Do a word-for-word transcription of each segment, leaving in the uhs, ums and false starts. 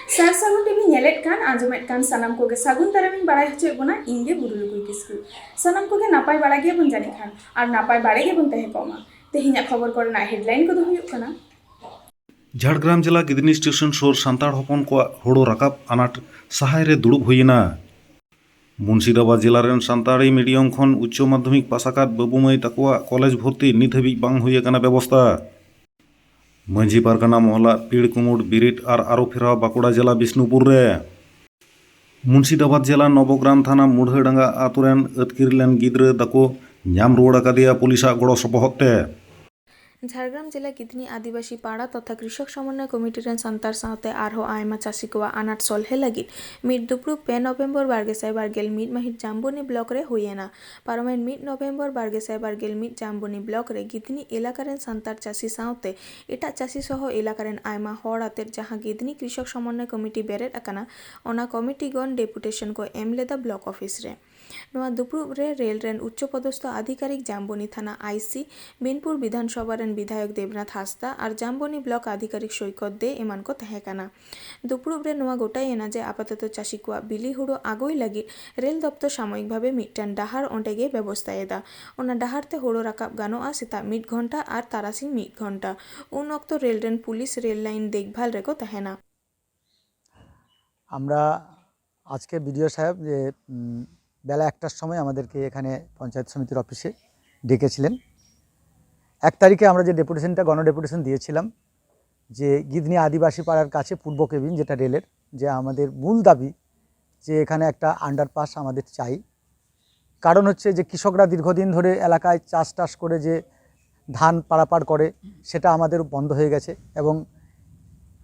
ᱥᱟᱨ ᱥᱟᱹᱜᱩᱱ ᱴᱤᱵᱷᱤ ᱧᱮᱞᱮᱫ ᱠᱟᱱ, ᱟᱸᱡᱚᱢᱮᱫ ᱠᱟᱱ ᱥᱟᱱᱟᱢ ᱠᱚᱜᱮ ᱥᱟᱹᱜᱩᱱ ᱫᱟᱨᱟᱢᱤᱧ ᱵᱟᱲᱟᱭ ᱦᱚᱪᱚᱭᱮᱫ ᱵᱚᱱᱟ, ᱤᱧ ᱜᱮ ᱵᱩᱨᱩ ᱞᱩᱠᱩᱭ ᱠᱤᱥᱠᱩ᱾ ᱥᱟᱱᱟᱢ ᱠᱚᱜᱮ ᱱᱟᱯᱟᱭ ᱵᱟᱲᱟ ᱜᱮᱭᱟᱵᱚᱱ ᱡᱟᱹᱱᱤᱡ ᱠᱷᱟᱱ, ᱟᱨ ᱱᱟᱯᱟᱭ ᱵᱟᱲᱟ ᱜᱮᱵᱚᱱ ᱛᱟᱦᱮᱸ ᱠᱚᱜ ᱢᱟ᱾ ᱛᱮᱦᱮᱧᱟᱜ ᱠᱷᱚᱵᱚᱨ ᱠᱚᱨᱮᱱᱟᱜ headline ᱠᱚᱫᱚ ᱦᱩᱭᱩᱜ ᱠᱟᱱᱟ᱾ ᱡᱷᱟᱲᱜᱨᱟᱢ ᱡᱮᱞᱟ ᱜᱤᱫᱽᱱᱤ ᱥᱴᱮᱥᱚᱱ ᱥᱩᱨ ᱥᱟᱱᱛᱟᱲ ᱦᱚᱯᱚᱱ ᱠᱚᱣᱟᱜ ᱦᱳᱲᱳ ᱨᱟᱠᱟᱵ ᱟᱱᱟᱴ ᱥᱟᱦᱟᱭ ᱨᱮ ᱫᱩᱲᱩᱵ ᱦᱩᱭᱮᱱᱟ᱾ ᱢᱩᱨᱥᱤᱫᱟᱵᱟᱫᱽ ᱡᱮᱞᱟ ᱨᱮᱱ ᱥᱟᱱᱛᱟᱲᱤ medium ᱠᱷᱚᱱ ᱩᱪᱪᱚ ᱢᱟᱫᱽᱫᱷᱚᱢᱤᱠ ᱯᱟᱥ ᱟᱠᱟᱫ ᱵᱟᱹᱵᱩ ᱢᱟᱹᱭ ᱛᱟᱠᱚᱣᱟᱜ ᱠᱚᱞᱮᱡᱽ ᱵᱷᱚᱨᱛᱤ ᱱᱤᱛ ᱦᱟᱹᱵᱤᱡ ᱵᱟᱝ ᱦᱩᱭ ᱟᱠᱟᱱᱟ ᱵᱮᱵᱚᱥᱛᱟ᱾ ᱢᱟᱹᱡᱷᱤ ᱯᱟᱨᱜᱟᱱᱟ ᱢᱚᱦᱚᱞᱟ ᱯᱤᱲ ᱠᱩᱢᱩᱴ ᱵᱤᱨᱤᱫ ᱟᱨ ᱟᱹᱨᱩ ᱯᱷᱮᱨᱟᱣ ᱵᱟᱸᱠᱩᱲᱟ ᱡᱮᱞᱟ ᱵᱤᱥᱱᱩᱯᱩᱨ ᱨᱮ᱾ ᱢᱩᱨᱥᱤᱫᱟᱵᱟᱫᱽ ᱡᱮᱞᱟ ᱱᱚᱵᱚᱜᱨᱟᱢ ᱛᱷᱟᱱᱟ ᱢᱩᱰᱷᱟᱹᱰᱟᱸᱜᱟ ᱟᱛᱳ ᱨᱮᱱ ᱟᱹᱛᱠᱤᱨ ᱞᱮᱱ ᱜᱤᱫᱽᱨᱟᱹ ᱫᱟᱠᱚ ᱧᱟᱢ ᱨᱩᱣᱟᱹᱲ ᱟᱠᱟᱫᱮᱭᱟ ᱯᱩᱞᱤᱥᱟᱜ ᱜᱚᱲᱚ ᱥᱚᱯᱚᱦᱚᱫ ᱛᱮ᱾ ᱡᱷᱟᱲᱜᱨᱟᱢ ᱡᱮᱞᱟ ᱜᱤᱫᱷᱱᱤ ᱟᱹᱫᱤᱵᱟᱹᱥᱤ ᱯᱟᱲᱟ ᱛᱚᱛᱷᱟ ᱠᱨᱤᱥᱚᱠ ᱥᱚᱢᱚᱱᱱᱚᱭ ᱠᱚᱢᱤᱴᱤ ᱨᱮᱱ ᱥᱟᱱᱛᱟᱲ ᱥᱟᱶᱛᱮ ᱟᱨᱦᱚᱸ ᱟᱭᱢᱟ ᱪᱟᱹᱥᱤ ᱠᱚᱣᱟᱜ ᱟᱱᱟᱴ ᱥᱚᱞᱦᱮ ᱞᱟᱹᱜᱤᱫ ᱢᱤᱫ ᱫᱩᱯᱲᱩᱵ ᱯᱮ ᱱᱚᱵᱷᱮᱢᱵᱚᱨ ᱵᱟᱨᱜᱮᱥᱟᱭ ᱵᱟᱨᱜᱮᱞ ᱢᱤᱫ ᱢᱟᱹᱦᱤᱛ ᱡᱟᱢᱵᱚᱱᱤ ᱵᱞᱚᱠ ᱨᱮ ᱦᱩᱭ ᱮᱱᱟ᱾ ᱯᱟᱨᱚᱢᱮᱱ ᱢᱤᱫ ᱱᱚᱵᱷᱮᱢᱵᱚᱨ ᱵᱟᱨᱜᱮᱥᱟᱭ ᱵᱟᱨᱜᱮᱞ ᱢᱤᱫ ᱡᱟᱢᱵᱚᱱᱤ ᱵᱞᱚᱠ ᱨᱮ ᱜᱤᱫᱷᱱᱤ ᱮᱞᱟᱠᱟ ᱨᱮᱱ ᱥᱟᱱᱛᱟᱲ ᱪᱟᱹᱥᱤ ᱥᱟᱶᱛᱮ ᱮᱴᱟᱜ ᱪᱟᱹᱥᱤ ᱥᱚᱦᱚ ᱮᱞᱟᱠᱟ ᱨᱮᱱ ᱟᱭᱢᱟ ᱦᱚᱲ ᱟᱛᱮᱫ ᱡᱟᱦᱟᱸ ᱜᱤᱫᱷᱱᱤ ᱠᱨᱤᱥᱚᱠ ᱥᱚᱢᱚᱱᱱᱚᱭ ᱠᱚᱢᱤᱴᱤ ᱵᱮᱨᱮᱫ ᱟᱠᱟᱱᱟ, ᱚᱱᱟ ᱠᱚᱢᱤᱴᱤ ᱜᱚᱱ ᱰᱮᱯᱩᱴᱮᱥᱚᱱ ᱠᱚ ᱮᱢ ᱞᱮᱫᱟ ᱵᱞᱚᱠ ᱚᱯᱷᱤᱥ ᱨᱮ᱾ ᱱᱚᱣᱟ ᱫᱩᱯᱲᱩᱵ ᱨᱮ ᱨᱮᱞ ᱨᱮᱱ ᱩᱪᱪᱚ ᱯᱚᱫᱚᱥᱛᱷᱚ ᱟᱫᱷᱤᱠᱟᱨᱤᱠ, ᱡᱟᱢᱵᱚᱱᱤ ᱛᱷᱟᱱᱟ ᱟᱭᱥᱤ, ᱵᱤᱱᱯᱩᱨ ᱵᱤᱫᱷᱟᱱ ᱥᱚᱵᱷᱟ ᱨᱮᱱ ᱵᱤᱫᱷᱟᱭᱚᱠ ᱫᱮᱵᱽᱱᱟᱛᱷ ᱦᱟᱸᱥᱫᱟ ᱟᱨ ᱡᱟᱢᱵᱚᱱᱤ ᱵᱞᱚᱠ ᱟᱫᱷᱤᱠᱟᱨᱤᱠ ᱥᱳᱭᱠᱚᱛ ᱫᱮ ᱮᱢᱟᱱ ᱠᱚ ᱛᱟᱦᱮᱸ ᱠᱟᱱᱟ᱾ ᱫᱩᱯᱲᱩᱵ ᱨᱮ ᱱᱚᱣᱟ ᱜᱚᱴᱟᱭᱮᱱᱟ ᱡᱮ ᱟᱯᱟᱛᱚᱛᱚ ᱪᱟᱹᱥᱤ ᱠᱚᱣᱟᱜ ᱵᱤᱞᱤ ᱦᱩᱲᱩ ᱟᱜᱩᱭ ᱞᱟᱹᱜᱤᱫ ᱨᱮᱞ ᱫᱚᱯᱛᱚᱨ ᱥᱟᱢᱚᱭᱤᱠ ᱵᱷᱟᱵᱮ ᱢᱤᱫᱴᱟᱝ ᱰᱟᱦᱟᱨ ᱚᱸᱰᱮ ᱜᱮ ᱵᱮᱵᱚᱥᱛᱟ ᱮᱫᱟ᱾ ᱚᱱᱟ ᱰᱟᱦᱟᱨ ᱛᱮ ᱦᱩᱲᱩ ᱨᱟᱠᱟᱵ ᱜᱟᱱᱚᱜᱼᱟ ᱥᱮᱛᱟᱜ ᱢᱤᱫ ᱜᱷᱚᱱᱴᱟ ᱟᱨ ᱛᱟᱨᱟᱥᱤᱧ ᱢᱤᱫ ᱜᱷᱚᱱᱴᱟ᱾ ᱩᱱ ᱚᱠᱛᱚ ᱨᱮᱞ ᱨᱮᱱ ᱯᱩᱞᱤᱥ ᱨᱮᱞ ᱞᱟᱭᱤᱱ ᱫᱮᱠᱷᱵᱷᱟᱞ ᱨᱮᱠᱚ ᱛᱟᱦᱮᱱᱟ᱾ আমরা আজকে বিডিও সাহেব যে, উম, বেলা একটার সময় আমাদেরকে এখানে পঞ্চায়েত সমিতির অফিসে ডেকেছিলেন। এক তারিখে আমরা যে ডেপুটেশনটা, গণ ডেপুটেশন দিয়েছিলাম, যে গিদনি আদিবাসী পাড়ার কাছে পূর্ব কেবিন, যেটা রেলের, যে আমাদের মূল দাবি যে এখানে একটা আন্ডারপাস আমাদের চাই। কারণ হচ্ছে যে কৃষকরা দীর্ঘদিন ধরে এলাকায় চাষ টাস করে যে ধান পারাপার করে, সেটা আমাদের বন্ধ হয়ে গেছে এবং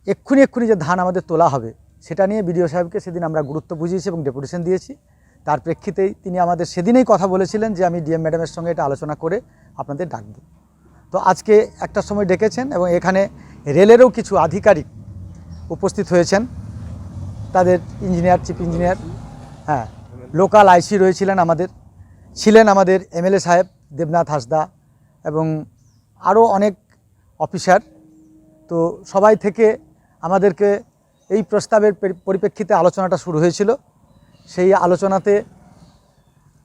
এক্ষুনি এক্ষুনি যে ধান আমাদের তোলা হবে, সেটা নিয়ে বিডিও সাহেবকে সেদিন আমরা গুরুত্ব বুঝিয়েছি এবং ডেপুটেশন দিয়েছি। তার প্রেক্ষিতেই তিনি আমাদের সেদিনেই কথা বলেছিলেন যে আমি ডিএম ম্যাডামের সঙ্গে এটা আলোচনা করে আপনাদের ডাকব। তো আজকে একটার সময় ডেকেছেন এবং এখানে রেলেরও কিছু আধিকারিক উপস্থিত হয়েছেন, তাদের ইঞ্জিনিয়ার, চিফ ইঞ্জিনিয়ার, হ্যাঁ, লোকাল আইসি রয়েছিলেন আমাদের, ছিলেন আমাদের এমএলএ সাহেব দেবনাথ হাঁসদা এবং আরও অনেক অফিসার। তো সবাই থেকে আমাদেরকে এই প্রস্তাবের পরি- পরিপ্রেক্ষিতে আলোচনাটা শুরু হয়েছিল। সেই আলোচনাতে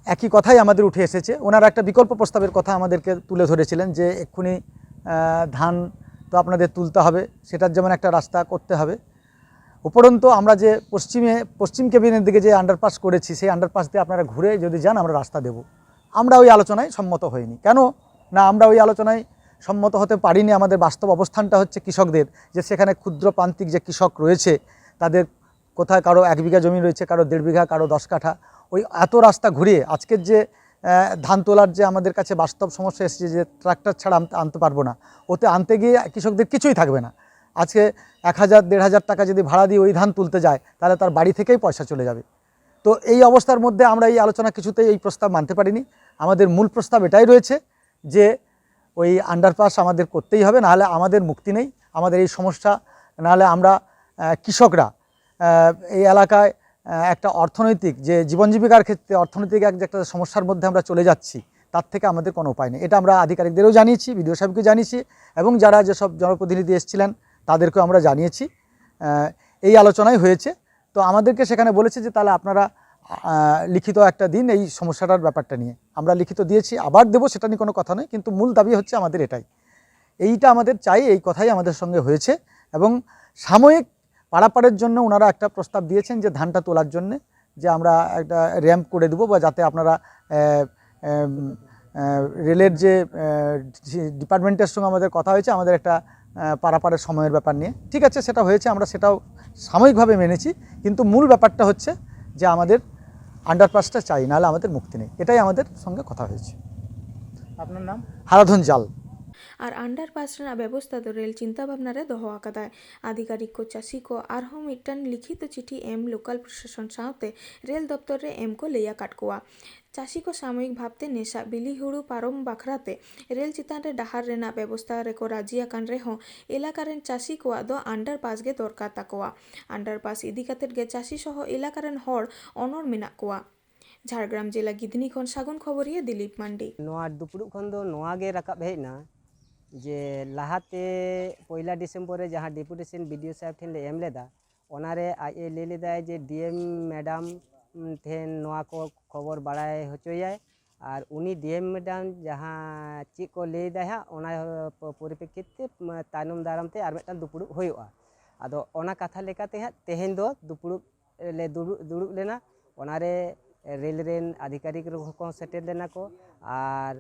একই কথাই আমাদের উঠে এসেছে। ওনারা একটা বিকল্প প্রস্তাবের কথা আমাদেরকে তুলে ধরেছিলেন যে এক্ষুনি আহ, ধান তো আপনাদের তুলতে হবে, সেটার যেমন একটা রাস্তা করতে হবে। উপরন্তু আমরা যে পশ্চিমে, পশ্চিম কেবিনের দিকে যে আন্ডারপাস করেছি, সেই আন্ডারপাস দিয়ে আপনারা ঘুরে যদি যান, আমরা রাস্তা দেব। আমরা ওই আলোচনায় সম্মত হইনি। কেন না আমরা ওই আলোচনায় সম্মত হতে পারিনি? আমাদের বাস্তব অবস্থানটা হচ্ছে কৃষকদের, যে সেখানে ক্ষুদ্র প্রান্তিক যে কৃষক রয়েছে, তাদের কোথায় কারো এক বিঘা জমি রয়েছে, কারো দেড় বিঘা, কারো দশ কাঠা। ওই এত রাস্তা ঘুরিয়ে আজকের যে আহ, ধান তোলার যে আমাদের কাছে বাস্তব সমস্যা এসেছে, যে ট্রাক্টর ছাড়া আনতে আনতে পারবো না, ওতে আনতে গিয়ে কৃষকদের কিছুই থাকবে না। আজকে এক হাজার দেড় হাজার টাকা যদি ভাড়া দিয়ে ওই ধান তুলতে যায়, তাহলে তার বাড়ি থেকেই পয়সা চলে যাবে। তো এই অবস্থার মধ্যে আমরা এই আলোচনা কিছুতেই, এই প্রস্তাব মানতে পারিনি। আমাদের মূল প্রস্তাব এটাই রয়েছে যে ওই আন্ডারপাস আমাদের করতেই হবে, নাহলে আমাদের মুক্তি নেই, আমাদের এই সমস্যা, নাহলে আমরা আহ, কৃষকরা আহ, এই এলাকায় আহ, একটা অর্থনৈতিক, যে জীবন জীবিকার ক্ষেত্রে অর্থনৈতিক এক যে একটা সমস্যার মধ্যে আমরা চলে যাচ্ছি, তার থেকে আমাদের কোনো উপায় নেই। এটা আমরা আধিকারিকদেরও জানিয়েছি, বিডিও সাহেবকে জানিয়েছি, এবং যারা যেসব জনপ্রতিনিধি এসেছিলেন, তাদেরকেও আমরা জানিয়েছি। আহ, এই আলোচনাই হয়েছে। তো আমাদেরকে সেখানে বলেছে যে তাহলে আপনারা আহ, লিখিত একটা দিন এই সমস্যাটার ব্যাপারটা নিয়ে। আমরা লিখিত দিয়েছি, আবার দেবো, সেটা নিয়ে কোনো কথা নয়, কিন্তু মূল দাবি হচ্ছে আমাদের এটাই। এইটা আমাদের চাই, এই কথাই আমাদের সঙ্গে হয়েছে। এবং সাময়িক পারাপারের জন্য ওনারা একটা প্রস্তাব দিয়েছেন যে ধানটা তোলার জন্য, যে আমরা একটা র্যাম্প করে দেবো, বা যাতে আপনারা আহ, আহ, আহ, রেলের যে ডিপার্টমেন্টের সঙ্গে আমাদের কথা হয়েছে, আমাদের একটা আহ, পারাপারের সময়ের ব্যাপার নিয়ে। ঠিক আছে, সেটা হয়েছে, আমরা সেটাও সাময়িকভাবে মেনেছি, কিন্তু মূল ব্যাপারটা হচ্ছে যে আমাদের আন্ডারপাসটা চাই, নাহলে আমাদের মুক্তি নেই। এটাই আমাদের সঙ্গে কথা হয়েছে। আপনার নাম? হারাধন জাল। ᱟᱨ ᱟᱱᱰᱟᱨᱯᱟᱥ ᱨᱮᱱᱟᱜ ᱵᱮᱵᱚᱥᱛᱟ ᱫᱚ ᱨᱮᱞ ᱪᱤᱱᱛᱟᱹ ᱵᱷᱟᱵᱽᱱᱟ ᱨᱮ ᱫᱚᱦᱚ ᱟᱠᱟᱫᱟᱭ᱾ ᱟᱫᱷᱤᱠᱟᱨᱤᱠ ᱠᱚ, ᱪᱟᱹᱥᱤ ᱠᱚ ᱟᱨᱦᱚᱸ ᱢᱤᱫᱴᱟᱝ ᱞᱤᱠᱷᱤᱛ ᱪᱤᱴᱷᱤ ᱮᱢ ᱞᱳᱠᱟᱞ ᱯᱨᱚᱥᱟᱥᱚᱱ ᱥᱟᱶᱛᱮ ᱨᱮᱞ ᱫᱚᱯᱛᱚᱨ ᱨᱮ ᱮᱢ ᱠᱚ ᱞᱟᱹᱭ ᱟᱠᱟᱫ ᱠᱚᱣᱟ᱾ ᱪᱟᱹᱥᱤ ᱠᱚ ᱥᱟᱢᱚᱭᱤᱠ ᱵᱷᱟᱵᱽᱛᱮ ᱱᱮᱥᱟᱜ ᱵᱤᱞᱤ ᱦᱩᱲᱩ ᱯᱟᱨᱚᱢ ᱵᱟᱠᱷᱨᱟᱛᱮ ᱨᱮᱞ ᱪᱮᱛᱟᱱ ᱨᱮ ᱰᱟᱦᱟᱨ ᱨᱮᱱᱟᱜ ᱵᱮᱵᱚᱥᱛᱟ ᱨᱮᱠᱚ ᱨᱟᱹᱡᱤ ᱟᱠᱟᱱ ᱨᱮᱦᱚᱸ, ᱮᱞᱟᱠᱟ ᱨᱮᱱ ᱪᱟᱹᱥᱤ ᱠᱚᱣᱟᱜ ᱫᱚ ᱟᱱᱰᱟᱨᱯᱟᱥ ᱜᱮ ᱫᱚᱨᱠᱟᱨ ᱛᱟᱠᱚᱣᱟ᱾ ᱟᱱᱰᱟᱨᱯᱟᱥ ᱤᱫᱤ ᱠᱟᱛᱮᱫ ᱜᱮ ᱪᱟᱹᱥᱤ ᱥᱚᱦᱚ ᱮᱞᱟᱠᱟ ᱨᱮᱱ ᱦᱚᱲ ᱚᱱᱚᱲ ᱢᱮᱱᱟᱜ ᱠᱚᱣᱟ᱾ ᱡᱷᱟᱲᱜᱨᱟᱢ ᱡᱮᱞᱟ ᱜᱤᱫᱷᱱᱤ ᱠᱷᱚᱱ ᱥᱟᱹᱜᱩᱱ ᱠᱷᱚᱵᱚᱨᱤᱭᱟᱹ ᱫᱤᱞᱤᱯ ᱢᱟᱱᱰᱤ᱾ ᱱᱚᱣᱟ ᱫᱩᱯᱲᱩᱵ ᱠᱷᱚᱱ ᱫᱚ ᱱᱚᱣᱟ ᱜᱮ ᱨᱟᱠᱟᱵ ᱦᱮᱡ ᱮᱱᱟ ᱡᱮ ᱞᱟᱦᱟᱛᱮ ᱯᱚᱭᱞᱟ ᱰᱤᱥᱮᱢᱵᱚᱨ ᱨᱮ ᱡᱟᱦᱟᱸ ᱰᱮᱯᱩᱴᱮᱥᱚᱱ ᱵᱤᱰᱤᱳ ᱥᱟᱦᱮᱵᱽ ᱴᱷᱮᱱ ᱞᱮ ᱮᱢ ᱞᱮᱫᱟ, ᱚᱱᱟᱨᱮ ᱟᱡ ᱮ ᱞᱟᱹᱭ ᱞᱮᱫᱟᱭ ᱡᱮ ᱰᱤ ᱮᱢ ᱢᱮᱰᱟᱢ ᱴᱷᱮᱱ ᱱᱚᱣᱟ ᱠᱚ ᱠᱷᱚᱵᱚᱨ ᱵᱟᱲᱟᱭ ᱦᱚᱪᱚᱭᱟᱭ, ᱟᱨ ᱩᱱᱤ ᱰᱤ ᱮᱢ ᱢᱮᱰᱟᱢ ᱡᱟᱦᱟᱸ ᱪᱮᱫ ᱠᱚ ᱞᱟᱹᱭ ᱫᱟᱭ ᱦᱟᱸᱜ, ᱚᱱᱟ ᱯᱚᱨᱤᱯᱮᱠᱠᱷᱤᱛ ᱛᱮ ᱛᱟᱭᱱᱚᱢ ᱫᱟᱨᱟᱢ ᱛᱮ ᱟᱨ ᱢᱤᱫᱴᱟᱝ ᱫᱩᱯᱲᱩᱵ ᱦᱩᱭᱩᱜᱼᱟ᱾ ᱟᱫᱚ ᱚᱱᱟ ᱠᱟᱛᱷᱟ ᱞᱮᱠᱟᱛᱮ ᱦᱟᱸᱜ ᱛᱮᱦᱮᱧ ᱫᱚ ᱫᱩᱯᱲᱩᱵ ᱞᱮ ᱫᱩᱲᱩᱵ ᱫᱩᱲᱩᱵ ᱞᱮᱱᱟ᱾ ᱚᱱᱟᱨᱮ ᱨᱮᱞ ᱨᱮᱱ ᱟᱫᱷᱤᱠᱟᱨᱤᱠ ᱠᱚᱦᱚᱸ ᱥᱮᱴᱮᱨ ᱞᱮᱱᱟ ᱠᱚ, ᱟᱨ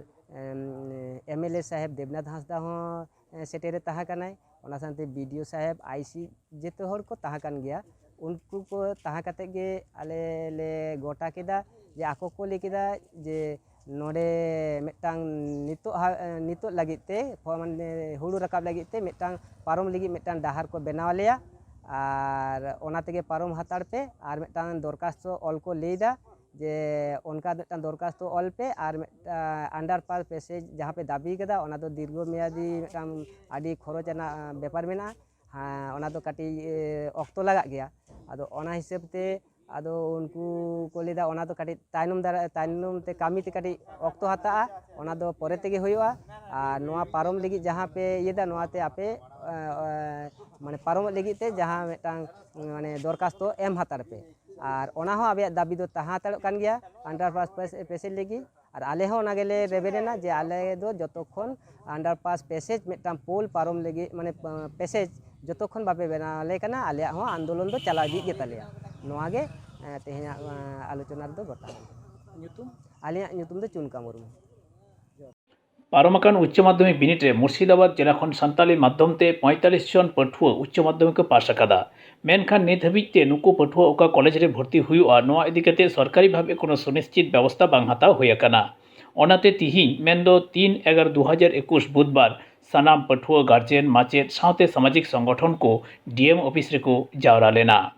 ᱮᱢ ᱮᱞ ᱮ ᱥᱟᱦᱮᱵᱽ ᱫᱮᱵᱽᱱᱟᱛᱷ ᱦᱟᱸᱥᱫᱟ ᱦᱚᱸ ᱥᱮᱴᱮᱨᱮ ᱛᱟᱦᱮᱸ ᱠᱟᱱᱟᱭ᱾ ᱚᱱᱟ ᱥᱟᱶᱛᱮ ᱵᱤ ᱰᱤ ᱳ ᱥᱟᱦᱮᱵᱽ, ᱟᱭ ᱥᱤ, ᱡᱚᱛᱚ ᱦᱚᱲ ᱠᱚ ᱛᱟᱦᱮᱸ ᱠᱟᱱ ᱜᱮᱭᱟ᱾ ᱩᱱᱠᱩ ᱠᱚ ᱛᱟᱦᱮᱸ ᱠᱟᱛᱮᱫ ᱜᱮ ᱟᱞᱮ ᱞᱮ ᱜᱚᱴᱟ ᱠᱮᱫᱟ ᱡᱮ ᱟᱠᱚ ᱠᱚ ᱞᱟᱹᱭ ᱠᱮᱫᱟ ᱡᱮ ᱱᱚᱰᱮ ᱢᱤᱫᱴᱟᱝ ᱱᱤᱛᱚᱜ ᱦᱟ-, ᱱᱤᱛᱚᱜ ᱞᱟᱹᱜᱤᱫ ᱛᱮ, ᱯᱷᱚ-, ᱢᱟᱱᱮ ᱦᱩᱲᱩ ᱨᱟᱠᱟᱵ ᱞᱟᱹᱜᱤᱫ ᱛᱮ ᱢᱤᱫᱴᱟᱝ ᱯᱟᱨᱚᱢ ᱞᱟᱹᱜᱤᱫ ᱢᱤᱫᱴᱟᱝ ᱰᱟᱦᱟᱨ ᱠᱚ ᱵᱮᱱᱟᱣ ᱟᱞᱮᱭᱟ, ᱟᱨ ᱚᱱᱟ ᱛᱮᱜᱮ ᱯᱟᱨᱚᱢ ᱦᱟᱛᱟᱲ ᱯᱮ, ᱟᱨ ᱢᱤᱫᱴᱟᱝ ᱫᱚᱨᱠᱷᱟᱥᱛᱚ ᱚᱞ ᱠᱚ ᱞᱟᱹᱭᱫᱟ ᱡᱮ ᱚᱱᱠᱟ ᱢᱤᱫᱴᱟᱝ ᱫᱚᱨᱠᱷᱟᱥᱛᱚ ᱚᱞ ᱯᱮ, ᱟᱨ ᱢᱤᱫᱴᱟᱝ underpass passage ᱡᱟᱦᱟᱸ ᱯᱮ ᱫᱟᱹᱵᱤ ᱠᱟᱫᱟ, ᱚᱱᱟ ᱫᱚ ᱫᱤᱨᱜᱷᱚ ᱢᱮᱭᱟᱫᱤ ᱢᱤᱫᱴᱟᱝ ᱟᱹᱰᱤ ᱠᱷᱚᱨᱚᱪ ᱟᱱᱟᱜ ᱵᱮᱯᱟᱨ ᱢᱮᱱᱟᱜᱼᱟ᱾ ᱦᱮᱸ, ᱚᱱᱟ ᱫᱚ ᱠᱟᱹᱴᱤᱡ, ᱮ, ᱚᱠᱛᱚ ᱞᱟᱜᱟᱜ ᱜᱮᱭᱟ᱾ ᱟᱫᱚ ᱚᱱᱟ ᱦᱤᱥᱟᱹᱵ ᱛᱮ ᱟᱫᱚ ᱩᱱᱠᱩ ᱠᱚ ᱞᱟᱹᱭᱫᱟ ᱚᱱᱟ ᱫᱚ ᱠᱟᱹᱴᱤᱡ ᱛᱟᱭᱱᱚᱢ ᱫᱟᱨᱟ-, ᱛᱟᱭᱱᱚᱢ ᱛᱮ ᱠᱟᱹᱢᱤ ᱛᱮ ᱠᱟᱹᱴᱤᱡ ᱚᱠᱛᱚ ᱦᱟᱛᱟᱜᱼᱟ, ᱚᱱᱟ ᱫᱚ ᱯᱚᱨᱮ ᱛᱮᱜᱮ ᱦᱩᱭᱩᱜᱼᱟ᱾ ᱟᱨ ᱱᱚᱣᱟ ᱯᱟᱨᱚᱢ ᱞᱟᱹᱜᱤᱫ ᱡᱟᱦᱟᱸ ᱯᱮ ᱤᱭᱟᱹᱫᱟ, ᱱᱚᱣᱟ ᱛᱮ ᱟᱯᱮ, ᱮ, ᱮ, ᱢᱟᱱᱮ ᱯᱟᱨᱚᱢᱚᱜ ᱞᱟᱹᱜᱤᱫ ᱛᱮ ᱡᱟᱦᱟᱸ ᱢᱤᱫᱴᱟᱝ, ᱢᱟᱱᱮ ᱫᱚᱨᱠᱷᱟᱥᱛᱚ ᱮᱢ ᱦᱟᱛᱟᱲ ᱯᱮ᱾ ᱟᱨ ᱚᱱᱟ ᱦᱚᱸ ᱟᱯᱮᱭᱟᱜ ᱫᱟᱹᱵᱤ ᱫᱚ ᱛᱟᱦᱮᱸ ᱦᱟᱛᱟᱲᱚᱜ ᱠᱟᱱ ᱜᱮᱭᱟ, underpass passage ᱞᱟᱹᱜᱤᱫ᱾ ᱟᱨ ᱟᱞᱮ ᱦᱚᱸ ᱚᱱᱟ ᱜᱮᱞᱮ ᱨᱮᱵᱮᱱ ᱮᱱᱟ ᱡᱮ ᱟᱞᱮ ᱫᱚ ᱡᱚᱛᱚ ᱠᱷᱚᱱ underpass passage ᱢᱤᱫᱴᱟᱝ ᱯᱳᱞ ᱯᱟᱨᱚᱢ ᱞᱟᱹᱜᱤᱫ, ᱢᱟᱱᱮ, ᱯᱮ-, passage ᱡᱚᱛᱚ ᱠᱷᱚᱱ ᱵᱟᱯᱮ ᱵᱮᱱᱟᱣ ᱟᱞᱮ ᱠᱟᱱᱟ, ᱟᱞᱮᱭᱟᱜ ᱦᱚᱸ ᱟᱱᱫᱳᱞᱚᱱ ᱫᱚ ᱪᱟᱞᱟᱣ ᱤᱫᱤᱜ ᱜᱮᱛᱟᱞᱮᱭᱟ᱾ ᱱᱚᱣᱟ ᱜᱮ, ᱮᱸ, ᱛᱮᱦᱮᱧᱟᱜ, ᱮᱸ, ᱟᱞᱳᱪᱚᱱᱟ ᱨᱮᱫᱚ ᱜᱚᱴᱟ᱾ ᱧᱩᱛᱩᱢ? ᱟᱞᱮᱭᱟᱜ ᱧᱩᱛᱩᱢ ᱫᱚ ᱪᱩᱱᱠᱟ ᱢᱩᱨᱢᱩ᱾ ᱯᱟᱨᱚᱢ ᱟᱠᱟᱱ ᱩᱪᱪᱚ ᱢᱟᱫᱽᱫᱷᱚᱢᱤᱠ ᱵᱤᱱᱤᱰ ᱨᱮ ᱢᱩᱨᱥᱤᱫᱟᱵᱟᱫᱽ ᱡᱮᱞᱟ ᱠᱷᱚᱱ ᱥᱟᱱᱛᱟᱲᱤ ᱢᱟᱫᱽᱫᱷᱚᱢ ᱛᱮ ᱯᱚᱸᱭᱛᱟᱞᱤᱥ ᱡᱚᱱ ᱯᱟᱹᱴᱷᱩᱣᱟᱹ ᱩᱪᱪᱚ ᱢᱟᱫᱽᱫᱷᱚᱢᱤᱠ ᱠᱚ ᱯᱟᱥ ᱟᱠᱟᱫᱟ᱾ ᱢᱮᱱᱠᱷᱟᱱ ᱱᱤᱛ ᱦᱟᱹᱵᱤᱡ ᱛᱮ ᱱᱩᱠᱩ ᱯᱟᱹᱴᱷᱩᱣᱟᱹ ᱚᱠᱟ ᱠᱚᱞᱮᱡᱽ ᱨᱮ ᱵᱷᱚᱨᱛᱤ ᱦᱩᱭᱩᱜᱼᱟ, ᱱᱚᱣᱟ ᱤᱫᱤ ᱠᱟᱛᱮ ᱥᱚᱨᱠᱟᱨᱤ ᱵᱷᱟᱵᱮ ᱠᱳᱱᱳ ᱥᱩᱱᱤᱥᱪᱤᱛ ᱵᱮᱵᱚᱥᱛᱷᱟ ᱵᱟᱝ ᱦᱟᱛᱟᱣ ᱦᱩᱭ ᱟᱠᱟᱱᱟ᱾ ᱚᱱᱟᱛᱮ ᱛᱤᱦᱤᱧ, ᱢᱮᱱᱫᱚ ᱛᱤᱱ ᱮᱜᱟᱨᱚ ᱫᱩ ᱦᱟᱡᱟᱨ ᱮᱠᱩᱥ ᱵᱩᱫᱷᱵᱟᱨ, ᱥᱟᱱᱟᱢ ᱯᱟᱹᱴᱷᱩᱣᱟᱹ, ᱜᱟᱨᱡᱮᱱ, ᱢᱟᱪᱮᱫ ᱥᱟᱶᱛᱮ ᱥᱟᱢᱟᱡᱤᱠ ᱥᱚᱝᱜᱚᱴᱷᱚᱱ ᱠᱚ ᱰᱤ ᱮᱢ ᱚᱯᱷᱤᱥ ᱨᱮᱠᱚ ᱡᱟᱣᱨᱟ ᱞᱮᱱᱟ᱾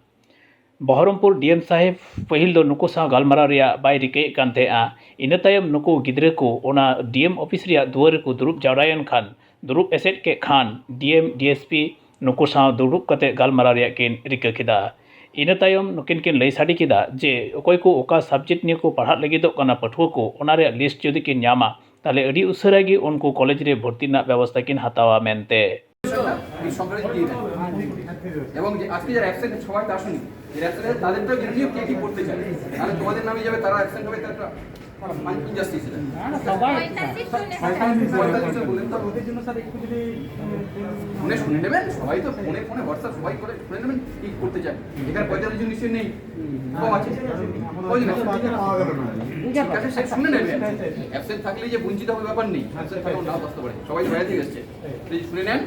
ᱵᱚᱦᱚᱨᱚᱢᱯᱩᱨ ᱰᱤ ᱮᱢ ᱥᱟᱦᱮᱵᱽ ᱯᱟᱹᱦᱤᱞ ᱫᱚ ᱱᱩᱠᱩ ᱥᱟᱶ ᱜᱟᱞᱢᱟᱨᱟᱣ ᱨᱮᱭᱟᱜ ᱵᱟᱭ ᱨᱤᱠᱟᱹᱭᱮᱫ ᱠᱟᱱ ᱛᱟᱦᱮᱸᱜᱼᱟ᱾ ᱤᱱᱟᱹ ᱛᱟᱭᱚᱢ ᱱᱩᱠᱩ ᱜᱤᱫᱽᱨᱟᱹ ᱠᱚ ᱚᱱᱟ ᱰᱤ ᱮᱢ ᱚᱯᱷᱤᱥ ᱨᱮᱭᱟᱜ ᱫᱩᱣᱟᱹᱨ ᱨᱮᱠᱚ ᱫᱩᱲᱩᱵ ᱡᱟᱣᱨᱟᱭᱮᱱ ᱠᱷᱟᱱ, ᱫᱩᱲᱩᱵ ᱮᱥᱮᱫ ᱠᱮᱫ ᱠᱷᱟᱱ ᱰᱤ ᱮᱢ, ᱰᱤ ᱮᱥ ᱯᱤ ᱱᱩᱠᱩ ᱥᱟᱶ ᱫᱩᱲᱩᱵ ᱠᱟᱛᱮ ᱜᱟᱞᱢᱟᱨᱟᱣ ᱨᱮᱭᱟᱜ ᱠᱤᱱ ᱨᱤᱠᱟᱹ ᱠᱮᱫᱟ᱾ ᱤᱱᱟᱹ ᱛᱟᱭᱚᱢ ᱱᱩᱠᱤᱱ ᱠᱤᱱ ᱞᱟᱹᱭ ᱥᱟᱰᱮ ᱠᱮᱫᱟ ᱡᱮ ᱚᱠᱚᱭ ᱠᱚ ᱚᱠᱟ subject ᱱᱤᱭᱮ ᱠᱚ ᱯᱟᱲᱦᱟᱜ ᱞᱟᱹᱜᱤᱫᱚᱜ ᱠᱟᱱᱟ ᱯᱟᱹᱴᱷᱩᱣᱟᱹ ᱠᱚ, ᱚᱱᱟ ᱨᱮᱭᱟᱜ list ᱡᱩᱫᱤ ᱠᱤᱱ ᱧᱟᱢᱟ, ᱛᱟᱦᱞᱮ ᱟᱹᱰᱤ ᱩᱥᱟᱹᱨᱟ ᱜᱮ ᱩᱱᱠᱩ ᱠᱚᱞᱮᱡᱽ ᱨᱮ ᱵᱷᱚᱨᱛᱤ ᱨᱮᱱᱟᱜ ᱵᱮᱵᱚᱥᱛᱷᱟ ᱠᱤᱱ ᱦᱟᱛᱟᱣᱟ ᱢᱮᱱᱛᱮ᱾ এবং যে আজকে যারা অ্যাবসেন্ট সবাই তো আসুনি, যারা অ্যাবসেন্ট তাদেরটাও জেনে নিও কে কি করতে চায়। তাহলে তোমাদের নামে যাবে, তারা অ্যাবসেন্ট হবে, তার একটা ইনজাস্টিস এটা। সবাই পঁয়তাল্লিশ জন বললেন তো। ফোনে শুনে নেবেন, সবাই তো ফোনে ফোনে হোয়াটসঅ্যাপ সবাই করে শুনে নেবেন কি করতে চায়। এখানে পঁয়তাল্লিশ জন নিশ্চয়ই নেই, কম আছে। কয়জন আছে? ঠিক আছে, সে শুনে নেবেন। অ্যাবসেন্ট থাকলে যে বঞ্চিত হবে ব্যাপার নেই, অ্যাবসেন্ট থাকলেও নাও আসতে পারে, সবাই তো বাইরে থেকে এসছে। প্লিজ শুনে নেন,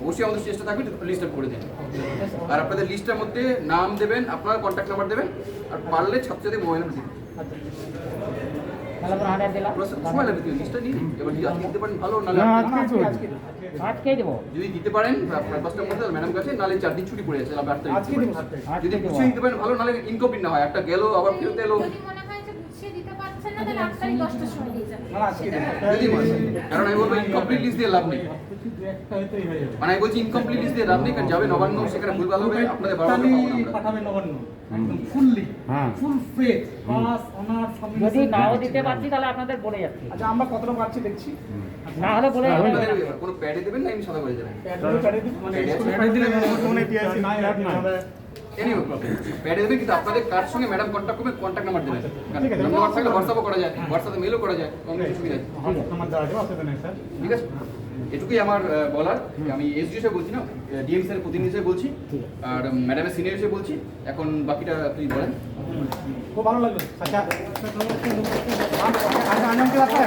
অবশ্যই আমাদের চেষ্টা থাকবে লিস্ট আউট করে দেন। আর আপনাদের লিস্টটার মধ্যে নাম দেবেন, আপনার কন্ট্যাক্ট নাম্বার দেবেন, আর পারলে ছাত্রদের মোবাইল নাম্বার দিন। তাহলে পরে হাজার দিলাম। পুরো সময় লাগবে, তুই লিস্টটা নিয়ে নিন। এবার যদি আজকে দিতে পারেন ভালো, নাহলে না, আজকে আজকেই চলছে। আজকেই দেবো। যদি দিতে পারেন সাড়ে পাঁচটার মধ্যে, ম্যাডাম কাছে, নাহলে চার দিন ছুটি পড়ে যাচ্ছে, তাহলে আট তারিখ আজকে দিতে দেবো। পারেন। আজকে যদি দেবো। গুছিয়ে দিতে পারেন ভালো, নাহলে ইনকমপ্লিট না হয়, একটা গেল আবার ফেরত এলো। যদি মনে হয় যে গুছিয়ে দিতে পারছেন না, তাহলে আট তারিখ দশটার সময় দিয়ে যাবেন। না, আজকে দেবো। যদি মনে হয়, কারণ আমি বলবো ইনকমপ্লিট লিস্ট দিয়ে লাভ নেই। কিছু দু একটা হয়তো এই হয়ে যাবে। মানে আমি বলছি ইনকমপ্লিট লিস্ট দিয়ে লাভ নেই, কারণ যাবে নবান্ন, সেখানে ভুলভাল হবে, আপনাদের বারো তাহলে পাবো না আমরা। পাঠাবে নবান্ন। একদম ফুললি হ্যাঁ। ফুল ফেথ প্লাস ওনার সঙ্গে যদি নাও দিতে পারছি, তাহলে আপনাদের বলে যাচ্ছি। আচ্ছা, আমরা কতটা পাচ্ছি দেখছি। না হলে বলে হ্যাঁ, যাবে। আপনাদের ওই ব্যাপার, কোনো প্যাডে দেবেন না এমনি সাদা করে দেবেন? প্যাডগুলো প্যাডে দিন, মানে প্যাডে স্কুল আছে। প্যাডে দিলে মানে কোনো ইতিহাস নাই। এনিওয়ে প্রবলেম, প্যাডে দেবেন, কিন্তু আপনাদের কার সঙ্গে ম্যাডাম কন্ট্যাক্ট করবেন, কন্ট্যাক্ট নাম্বার দেবেন। ঠিক আছে। নম্বর থাকলে হোয়াটসঅ্যাপও করা যায়, হোয়াটসঅ্যাপে মেলও করা যায়, কোনো অসুবিধা নেই। আমার দেওয়া যাবে, অসুবিধা নেই স্যার। ঠিক আছে, এটুকুই আমার আহ, বলার। আমি এসডিও হিসেবে বলছি না, ডিএম স্যারের প্রতিনিধি হিসেবে বলছি, আর ম্যাডামের সিনিয়র হিসেবে বলছি। এখন বাকিটা আপনি বলেন। খুব ভালো লাগলো। আচ্ছা, আচ্ছা, আঞ্জাম কি লাগবে?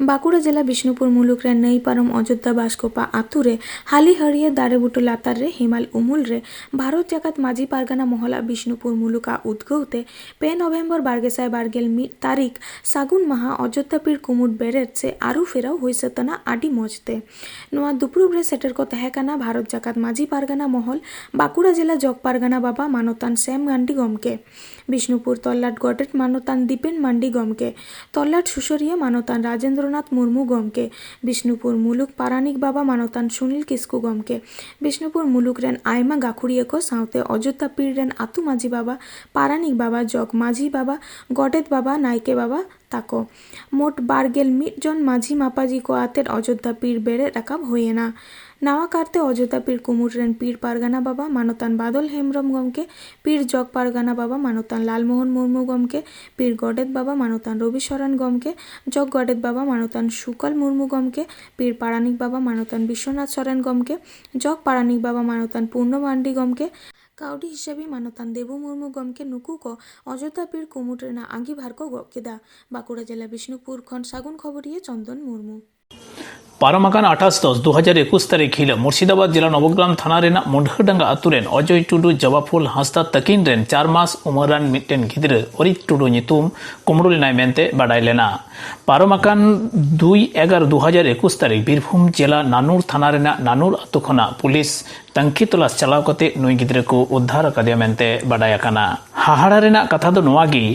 ᱵᱟᱸᱠᱩᱲᱟ ᱡᱮᱞᱟ ᱵᱤᱥᱱᱩᱯᱩᱨ ᱢᱩᱞᱩᱠ ᱨᱮ ᱱᱟᱹᱭ ᱯᱟᱨᱚᱢ ᱚᱡᱳᱫᱽᱫᱷᱟ ᱵᱟᱥᱠᱚᱯᱟ ᱟᱛᱩ ᱨᱮ ᱦᱟᱹᱞᱤ ᱦᱟᱹᱲᱭᱟᱹ ᱫᱟᱨᱮ ᱵᱩᱴᱟᱹ ᱞᱟᱛᱟᱨ ᱨᱮ ᱦᱮᱢᱟᱞ ᱩᱢᱩᱞ ᱨᱮ ᱵᱷᱟᱨᱚᱛ ᱡᱟᱠᱟᱛ ᱢᱟᱹᱡᱷᱤ ᱯᱟᱨᱜᱟᱱᱟ ᱢᱚᱦᱚᱞᱟᱜ ᱵᱤᱥᱱᱩᱯᱩᱨ ᱢᱩᱞᱩᱠᱟᱜ ᱩᱫᱽᱜᱟᱹᱣ ᱛᱮ ᱯᱮ ᱱᱚᱵᱷᱮᱢᱵᱚᱨ ᱵᱟᱨ ᱜᱮᱥᱟᱭ ᱵᱟᱨ ᱜᱮᱞ ᱢᱤᱫ ᱛᱟᱹᱨᱤᱠᱷ ᱥᱟᱹᱜᱩᱱ ᱢᱟᱦᱟ ᱚᱡᱳᱫᱽᱫᱷᱟ ᱯᱤᱲ ᱠᱩᱢᱩᱴ ᱵᱮᱨᱮᱫ ᱥᱮ ᱟᱹᱨᱩ ᱯᱷᱮᱨᱟᱣ ᱦᱩᱭ ᱥᱟᱹᱛ ᱟᱱᱟ ᱟᱹᱰᱤ ᱢᱚᱡᱽ ᱛᱮ᱾ ᱱᱚᱣᱟ ᱫᱩᱯᱲᱩᱵ ᱨᱮ ᱥᱮᱴᱮᱨ ᱠᱚ ᱛᱟᱦᱮᱸ ᱠᱟᱱᱟ ᱵᱷᱟᱨᱚᱛ ᱡᱟᱠᱟᱛ ᱢᱟᱹᱡᱷᱤ ᱯᱟᱨᱜᱟᱱᱟ ᱢᱚᱦᱚᱞ, ᱵᱟᱸᱠᱩᱲᱟ ᱡᱮᱞᱟ ᱡᱚᱜᱽ ᱯᱟᱨᱜᱟᱱᱟ ᱵᱟᱵᱟ ᱢᱟᱱᱚᱛᱟᱱ ᱥᱮᱢ ᱜᱟᱱᱰᱤ ᱜᱚᱢᱠᱮ, ᱵᱤᱥᱱᱩᱯᱩᱨ ᱛᱚᱞᱞᱟᱴ ᱜᱚᱰᱮᱛ ᱢᱟᱱᱚᱛᱟᱱ ᱫᱤᱯᱮᱱ ᱢᱟᱱᱰᱤ ᱜᱚᱢᱠᱮ, ᱛᱚᱞᱞᱟᱴ ᱥᱩᱥᱟᱹᱨᱤᱭᱟᱹ ᱢᱟᱱᱚᱛᱟᱱ ᱨᱟᱡᱮᱱᱫᱨᱚᱱᱟᱛᱷ ᱢᱩᱨᱢᱩ ᱜᱚᱢᱠᱮ, ᱵᱤᱥᱱᱩᱯᱩᱨ ᱢᱩᱞᱩᱠ ᱯᱟᱨᱟᱱᱤᱠ ᱵᱟᱵᱟ ᱢᱟᱱᱚᱛᱟᱱ ᱥᱩᱱᱤᱞ ᱠᱤᱥᱠᱩ ᱜᱚᱢᱠᱮ, ᱵᱤᱥᱱᱩᱯᱩᱨ ᱢᱩᱞᱩᱠ ᱨᱮᱱ ᱟᱭᱢᱟ ᱜᱟᱹᱠᱷᱩᱲᱤᱭᱟᱹ ᱠᱚ ᱥᱟᱶᱛᱮ ᱚᱡᱳᱫᱽᱫᱷᱟ ᱯᱤᱲ ᱨᱮᱱ ᱟᱹᱛᱩ ᱢᱟᱹᱡᱷᱤ ᱵᱟᱵᱟ, ᱯᱟᱨᱟᱱᱤᱠ ᱵᱟᱵᱟ, ᱡᱚᱜᱽ ᱢᱟᱹᱡᱷᱤ ᱵᱟᱵᱟ, ᱜᱚᱰᱮᱛ ᱵᱟᱵᱟ, ᱱᱟᱭᱠᱮ ᱵᱟᱵᱟ ᱛᱟᱠᱚ᱾ ᱢᱳᱴ ᱵᱟᱨ ᱜᱮᱞ ᱢᱤᱫ ᱡᱚᱱ ᱢᱟᱹᱡᱷᱤ ᱢᱟᱯᱟᱡᱤ ᱠᱚ ᱟᱛᱮᱫ ᱚᱡᱳᱫᱽᱫᱷᱟ ᱯᱤᱲ ᱵᱮᱨᱮᱫ ᱨᱟᱠᱟᱵ ᱦᱩᱭ ᱮᱱᱟ᱾ ᱱᱟᱣᱟ ᱠᱟᱨᱛᱮ ᱚᱡᱳᱫᱽᱫᱷᱟ ᱯᱤᱲ ᱠᱩᱢᱩᱴ ᱨᱮᱱ ᱯᱤᱲ ᱯᱟᱨᱜᱟᱱᱟ ᱵᱟᱵᱟ ᱢᱟᱱᱚᱛᱟᱱ ᱵᱟᱫᱚᱞ ᱦᱮᱢᱵᱽᱨᱚᱢ ᱜᱚᱢᱠᱮ, ᱯᱤᱲ ᱡᱚᱜᱽ ᱯᱟᱨᱜᱟᱱᱟ ᱵᱟᱵᱟ ᱢᱟᱱᱚᱛᱟᱱ ᱞᱟᱞᱢᱳᱦᱚᱱ ᱢᱩᱨᱢᱩ ᱜᱚᱢᱠᱮ, ᱯᱤᱲ ᱜᱚᱰᱮᱛ ᱵᱟᱵᱟ ᱢᱟᱱᱚᱛᱟᱱ ᱨᱚᱵᱤ ᱥᱚᱨᱮᱱ ᱜᱚᱢᱠᱮ, ᱡᱚᱜᱽ ᱜᱚᱰᱮᱛ ᱵᱟᱵᱟ ᱢᱟᱱᱚᱛᱟᱱ ᱥᱩᱠᱚᱞ ᱢᱩᱨᱢᱩ ᱜᱚᱢᱠᱮ, ᱯᱤᱲ ᱯᱟᱨᱟᱱᱤᱠ ᱵᱟᱵᱟ ᱢᱟᱱᱚᱛᱟᱱ ᱵᱤᱥᱣᱚᱱᱟᱛᱷ ᱥᱚᱨᱮᱱ ᱜᱚᱢᱠᱮ, ᱡᱚᱜᱽ ᱯᱟᱨᱟᱱᱤᱠ ᱵᱟᱵᱟ ᱢᱟᱱᱚᱛᱟᱱ ᱯᱩᱨᱱᱚ ᱢᱟᱱᱰᱤ ᱜᱚᱢᱠᱮ, ᱠᱟᱹᱣᱰᱤ ᱦᱤᱥᱟᱹᱵᱤ ᱢᱟᱱᱚᱛᱟᱱ ᱫᱮᱵᱩ ᱢᱩᱨᱢᱩ ᱜᱚᱢᱠᱮ, ᱱᱩᱠᱩ ᱠᱚ ᱚᱡᱳᱫᱽᱫᱷᱟ ᱯᱤᱲ ᱠᱩᱢᱩᱴ ᱨᱮᱱᱟᱜ ᱟᱸᱜᱤᱵᱷᱟᱨ ᱠᱚ ᱜᱚᱜ ᱠᱮᱫᱟ᱾ ᱵᱟᱸᱠᱩᱲᱟ ᱡᱮᱞᱟ ᱵᱤᱥᱱᱩᱯᱩᱨ ᱠᱷᱚᱱ ᱥᱟᱹᱜᱩᱱ ᱠᱷᱚᱵᱚᱨᱤᱭᱟᱹ ᱪᱚᱱᱫᱚᱱ ᱢᱩᱨᱢᱩ᱾ ᱯᱟᱨᱚᱢ ᱟᱠᱟᱱ ᱟᱴᱷᱟᱥ ᱫᱚᱥ ᱫᱩ ᱦᱟᱡᱟᱨ ᱮᱠᱩᱥ ᱛᱟᱹᱨᱤᱠᱷ ᱦᱤᱞᱳᱜ ᱢᱩᱨᱥᱤᱫᱟᱵᱟᱫᱽ ᱡᱮᱞᱟ ᱱᱚᱵᱚᱜᱨᱟᱢ ᱛᱷᱟᱱᱟ ᱨᱮᱱᱟᱜ ᱢᱩᱰᱷᱟᱹᱰᱟᱸᱜᱟ ᱟᱹᱛᱩ ᱨᱮᱱ ᱚᱡᱚᱭ ᱴᱩᱰᱩ, ᱡᱚᱵᱟᱯᱷᱩᱞ ᱦᱟᱸᱥᱫᱟ ᱛᱟᱹᱠᱤᱱ ᱨᱮᱱ ᱪᱟᱨ ᱢᱟᱥ ᱩᱢᱮᱨᱟᱱ ᱢᱤᱫᱴᱮᱱ ᱜᱤᱫᱽᱨᱟᱹ ᱚᱨᱤᱛ ᱴᱩᱰᱩ ᱧᱩᱛᱩᱢ ᱠᱩᱢᱵᱽᱲᱩ ᱞᱮᱱᱟᱭ ᱢᱮᱱᱛᱮ ᱵᱟᱰᱟᱭ ᱞᱮᱱᱟ᱾ ᱯᱟᱨᱚᱢ ᱟᱠᱟᱱ ᱫᱩᱭ ᱮᱜᱟᱨᱚ ᱫᱩ ᱦᱟᱡᱟᱨ ᱮᱠᱩᱥ ᱛᱟᱹᱨᱤᱠᱷ ᱵᱤᱨᱵᱷᱩᱢ ᱡᱮᱞᱟ ᱱᱟᱱᱩᱨ ᱛᱷᱟᱱᱟ ᱨᱮᱱᱟᱜ ᱱᱟᱱᱩᱨ ᱟᱹᱛᱩ ᱠᱷᱚᱱᱟᱜ ᱯᱩᱞᱤᱥ ᱛᱟᱹᱝᱠᱷᱤ ᱛᱚᱞᱟᱥ ᱪᱟᱞᱟᱣ ᱠᱟᱛᱮ ᱱᱩᱭ ᱜᱤᱫᱽᱨᱟᱹ ᱠᱚ ᱩᱫᱽᱫᱷᱟᱨ ᱟᱠᱟᱫᱮᱭᱟ ᱢᱮᱱᱛᱮ ᱵᱟᱰᱟᱭ ᱟᱠᱟᱱᱟ᱾ ᱦᱟᱦᱟᱲᱟ ᱨᱮᱱᱟᱜ ᱠᱟᱛᱷᱟ ᱫᱚ ᱱᱚᱣᱟ ᱜᱮ,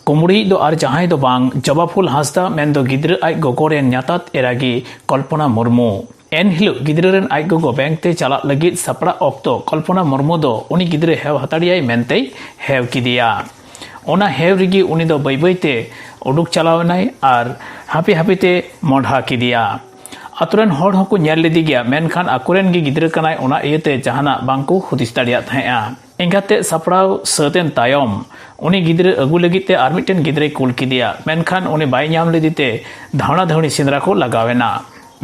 ᱠᱩᱢᱵᱽᱲᱩᱭᱤᱡ ᱫᱚ ᱟᱨ ᱡᱟᱦᱟᱸᱭ ᱫᱚ ᱵᱟᱝ, ᱡᱚᱵᱟᱯᱷᱩᱞ ᱦᱟᱸᱥᱫᱟ ᱢᱮᱱᱫᱚ ᱜᱤᱫᱽᱨᱟᱹ ᱟᱡ ᱜᱚᱜᱚ ᱨᱮᱱ ᱧᱟᱛᱟᱛ ᱮᱨᱟ ᱜᱮ ᱠᱚᱞᱯᱚᱱᱟ ᱢᱩᱨᱢᱩ᱾ ᱮᱱ ᱦᱤᱞᱳᱜ ᱜᱤᱫᱽᱨᱟᱹ ᱨᱮᱱ ᱟᱡ ᱜᱚᱜᱚ ᱵᱮᱝᱠ ᱛᱮ ᱪᱟᱞᱟᱜ ᱞᱟᱹᱜᱤᱫ ᱥᱟᱯᱲᱟᱜ ᱚᱠᱛᱚ ᱠᱚᱞᱯᱚᱱᱟ ᱢᱩᱨᱢᱩ ᱫᱚ ᱩᱱᱤ ᱜᱤᱫᱽᱨᱟᱹ ᱦᱮᱣ ᱦᱟᱛᱟᱲᱮᱭᱟᱭ ᱢᱮᱱᱛᱮᱭ ᱦᱮᱣ ᱠᱮᱫᱮᱭᱟ᱾ ᱚᱱᱟ ᱦᱮᱣ ᱨᱮᱜᱮ ᱩᱱᱤ ᱫᱚ ᱵᱟᱹᱭ ᱵᱟᱹᱭ ᱛᱮ ᱩᱰᱩᱠ ᱪᱟᱞᱟᱣ ᱮᱱᱟᱭ ᱟᱨ ᱦᱟᱹᱯᱤ ᱦᱟᱹᱯᱤ ᱛᱮ ᱢᱚᱸᱰᱦᱟ ᱠᱮᱫᱮᱭᱟ᱾ ᱟᱛᱳ ᱨᱮᱱ ᱦᱚᱲ ᱦᱚᱸᱠᱚ ᱧᱮᱞ ᱞᱮᱫᱮ ᱜᱮᱭᱟ, ᱢᱮᱱᱠᱷᱟᱱ ᱟᱠᱚᱨᱮᱱ ᱜᱮ ᱜᱤᱫᱽᱨᱟᱹ ᱠᱟᱱᱟᱭ, ᱚᱱᱟ ᱤᱭᱟᱹᱛᱮ ᱡᱟᱦᱟᱱᱟᱜ ᱵᱟᱝ ᱠᱚ ᱦᱩᱫᱤᱥ ᱫᱟᱲᱮᱭᱟᱜ ᱛᱟᱦᱮᱸᱜᱼᱟ᱾ ᱮᱸᱜᱟᱛ ᱛᱮᱫ ᱥᱟᱯᱲᱟᱣ ᱥᱟᱹᱛ ᱮᱱ ᱛᱟᱭᱚᱢ ᱩᱱᱤ ᱜᱤᱫᱽᱨᱟᱹ ᱟᱹᱜᱩ ᱞᱟᱹᱜᱤᱫ ᱛᱮ ᱟᱨ ᱢᱤᱫᱴᱮᱱ ᱜᱤᱫᱽᱨᱟᱹᱭ ᱠᱩᱞ ᱠᱮᱫᱮᱭᱟ, ᱢᱮᱱᱠᱷᱟᱱ ᱩᱱᱤ ᱵᱟᱭ ᱧᱟᱢ ᱞᱮᱫᱮ ᱛᱮ ᱫᱷᱟᱣᱲᱟ ᱫᱷᱟᱹᱣᱲᱤ ᱥᱮᱸᱫᱽᱨᱟ ᱠᱚ ᱞᱟᱜᱟᱣ ᱮᱱᱟ,